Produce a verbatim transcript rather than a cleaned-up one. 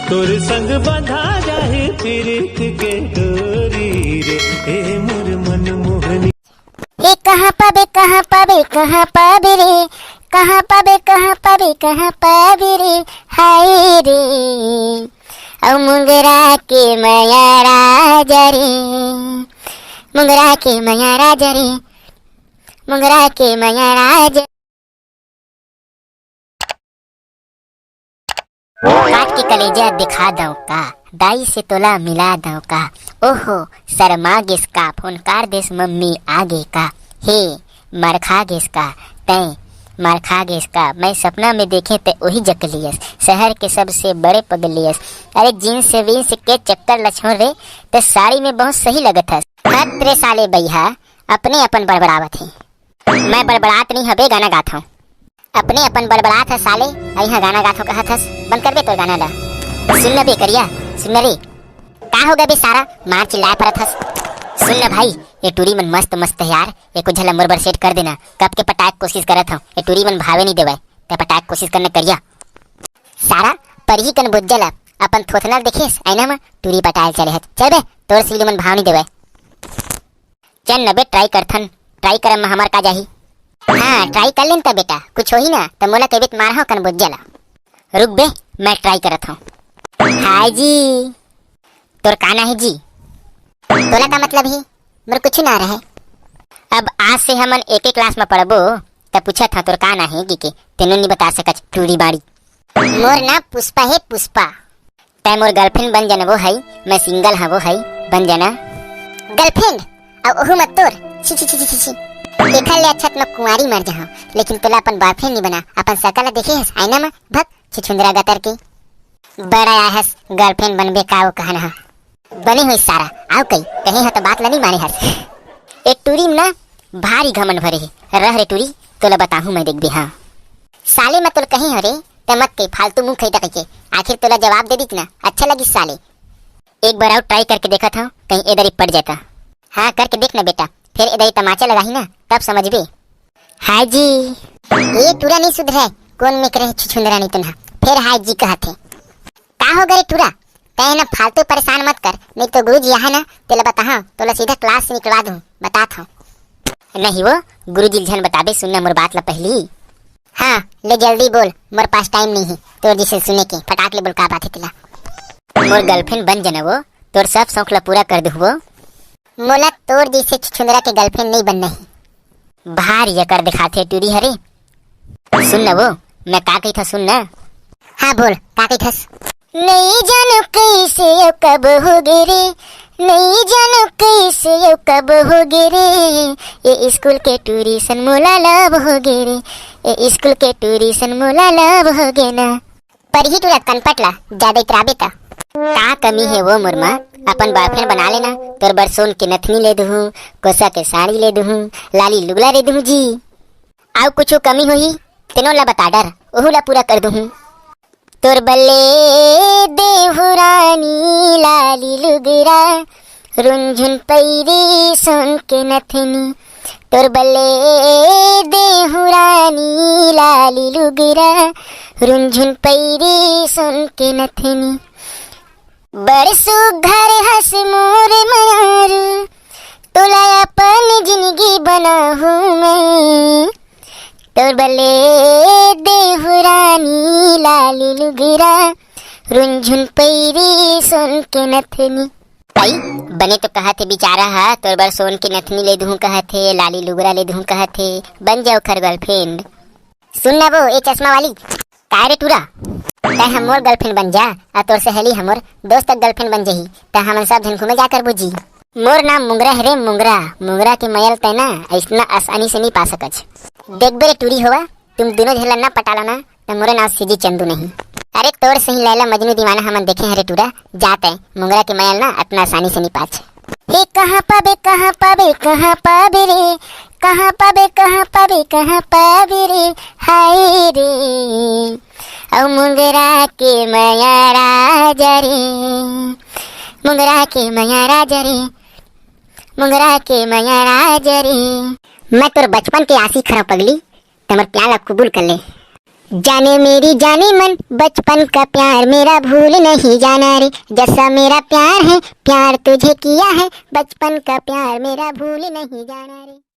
तोर संग बंधा जाही प्रीत के डोरी रे, ए मोर मन मोहनी। हे कहाँ पाबे, कहाँ पाबे, कहाँ पाबे रे? कहाँ पाबे, कहाँ पाबे, कहाँ पाबे रे? हाय रे, अउ मुंगरा के मया राजा रे, मुंगरा के मया राजा रे, मुंगरा के मया राजा। काट के कलेजा दिखा दंव का, दाई से तोला मिला दंव का। ओहो, शर्मा गेस का, फोन कर देस मम्मी आगे का। हे, मार खा गेस का, तैं मार खा गेस का। मैं सपना में देखे ते ओही जकलियस, शहर के सबसे बड़े पगलियस। अरे जींस से वींस के चक्कर ल छोड़ रे, ते साड़ी में बहुत सही लगत हस। हत रे साले बइहा, अपने अपन बड़बड़ावत हे। मैं बड़बड़ात नहीं हबे, गाना गात हूँ। अपने अपन बड़बड़ात हस साले, अउ इहाँ गाना गात हूँ कहत हस। बंद कर दे तोर गाना ला। सुन न बे करिया, सुन न रे। का हो गे बे सारा, मार चिल्लाए परत हस। सुन न भाई, ये टूरी मन मस्त मस्त है यार, ये कुछ झला मोर बर सेट कर देना। कब के पटाए के कोशिश करत हूँ, ये टूरी मन भावे नहीं देवय, ते पटाए के कोशिश करने करिया। सारा परही कन बोज्जा ला, अपन थोथना ल देखेस आईना म, टूरी पटाए ल चले हस। चल बे, तोर सिल्ली मन भाव नहीं देवय। चल न बे, ट्राई करथन, ट्राई करम म हमर का जाही। हाँ, ट्राई कर लेन त बेटा, कुछ होही ना त मोला कहिबे त मारहूँ कन बोज्जा ला। रुक बे, मैं ट्राई करत हूँ। हाय जी, तोर का ना हे जी? तोला का मतलब हे, मोर कुछ ना रहे। अब आज से हमन एके क्लास म पढ़बो, त पूछत हंव तोर का ना हे कि के, तेनो नी बता सकच, टूरी बाड़ी। मोर नाम पुष्पा हे, पुष्पा। तैं मोर गर्लफ्रेंड बन जाना वो हई, मैं सिंगल हवो हई, बन जाना। गर्लफ्रेंड? अउ ओहू मत तोर, छी छी छी छी छी। एखर ले अच्छा त मैं कुंवारी मर जाहूं, लेकिन तोला अपन बॉयफ्रेंड नहीं बना। अपन शकल ला देखे हस आईना म, भक छुछुंदरा गतर के। बड़ा आय हस गर्लफ्रेंड बनबे का वो कहना ह। बने होइस सारा, आव कई, कहे ह त बात ला नहीं माने हस। एक टूरी म ना भारी घमंड भरे हे। रह रे टूरी, तोला बताहूं मैं, देखबे हाँ। साले मैं तोला कहे हरे, त मत कही फालतू मुंह खैता कहिके। आखिर तोला जवाब दे दीत ना, अच्छा लगिस साले। एक बार अउ ट्राई करके देखत हंव, कहीं ए दरी पट जाता। हाँ, करके देख ना बेटा, फिर ए दरी तमाचा लगाही ना, तब समझबे। हाय जी। ये टूरा नहीं सुधरे, कौन में करे छुछुंदरा नहीं तुन्हा, फिर हाय जी कहत हे। का हो गे रे टूरा, तैं ना फालतू परेशान मत कर, नहीं तो गुरुजी यहाँ ना तेला बताहा, तोला सीधा क्लास से निकलवा दूँ, बतात हूँ। नहीं वो, गुरुजी ल झन बताबे, सुन ना मोर बात ला पहली। हाँ, ले जल्दी बोल, मोर पास टाइम नहीं है तोर जिसे सुने के, फटाक ले बोल का बात है तेला। मोर गर्लफ्रेंड बन जाना वो, तोर सब शौक ला पूरा कर दूँ वो। मोला तोर जैसे छुछुंदरा के गर्लफ्रेंड नहीं बनना है। भारी अकड़ दिखाथे टूरी हरे। सुन न वो, मैं का कहिथस सुन न। हाँ बोल, का कहिथस? नहीं जानव कइसे अउ कब होगे रे, नहीं जानव कइसे अउ कब होगे रे, ए स्कूल के टूरी सन मोला love होगे रे, ए स्कूल के टूरी सन मोला love होगे ना। परही टूरा कनपट ला, जादा इतराबे त। का कमी हे वो मोर मा, अपन बॉयफ्रेंड बना लेना, तोर बर सोन के नथनी ले दुहूँ, कोसा के साड़ी ले दुहूँ, लाली लुगला ले दुहूँ जी। अउ कुछु कमी होही, तेनो ला बता डर, ओहू ला पूरा कर दुहूँ। तोर बल्ले देहु रानी लाली लुगरा, रुनझुन पैरी सोन के नथनी। तोर बल्ले देहु रानी लाली लुगरा, रुनझुन पैरी सोन के नथनी। बड़ सुघर हस मोर मयारू, तोला अपन जिनगी बनाहूँ मैं। तोर बल्ले देहु रानी लाली लुगरा, रुनझुन पैरी सोन के नथनी। भाई, बने तो कहत हे बिचारा हा, तोर बर सोन के नथनी ले दुहूँ कहत हे, लाली लुगरा ले दुहूँ कहत हे, बन जाव ओखर गर्लफ्रेंड। सुन ना वो, ए चश्मा वाली। काय रे टूरा? तैं ह मोर गर्लफ्रेंड बन जा, अउ तोर सहेली ह मोर दोस्त के गर्लफ्रेंड बन जाही, त हमन सब झन घूमे जा करबो जी। मोर नाम मुंगरा हे रे मुंगरा, मुंगरा के मया ल तैं ना अइसना आसानी से नहीं पा सकच। देखबे रे टूरी होवा, तुम दुनों झन ला ना पटा ला ना, त मोरे नाम सीजी चंदू नहीं। अरे तोर सही लैला मजनू दीवाना हमन देखे हरे टूरा, जा तैं मुंगरा के मया ल ना अतना आसानी से नहीं पाच। हे कहाँ पाबे, कहाँ पाबे, कहाँ पाबे रे, कहाँ पाबे, कहाँ पाबे, कहाँ पाबे रे, हाय रे। अउ मुंगरा के मया राजा रे, मुंगरा के मया राजा रे, मुंगरा के मया राजा रे। मैं तोर बचपन के आशिक हरंव पगली, त मोर प्यार ला कबूल कर ले। जाने मेरी जाने मन, बचपन का प्यार मेरा भूल नहीं जाना रे। जैसा मेरा प्यार है, प्यार तुझे किया है, बचपन का प्यार मेरा भूल नहीं जाना रे।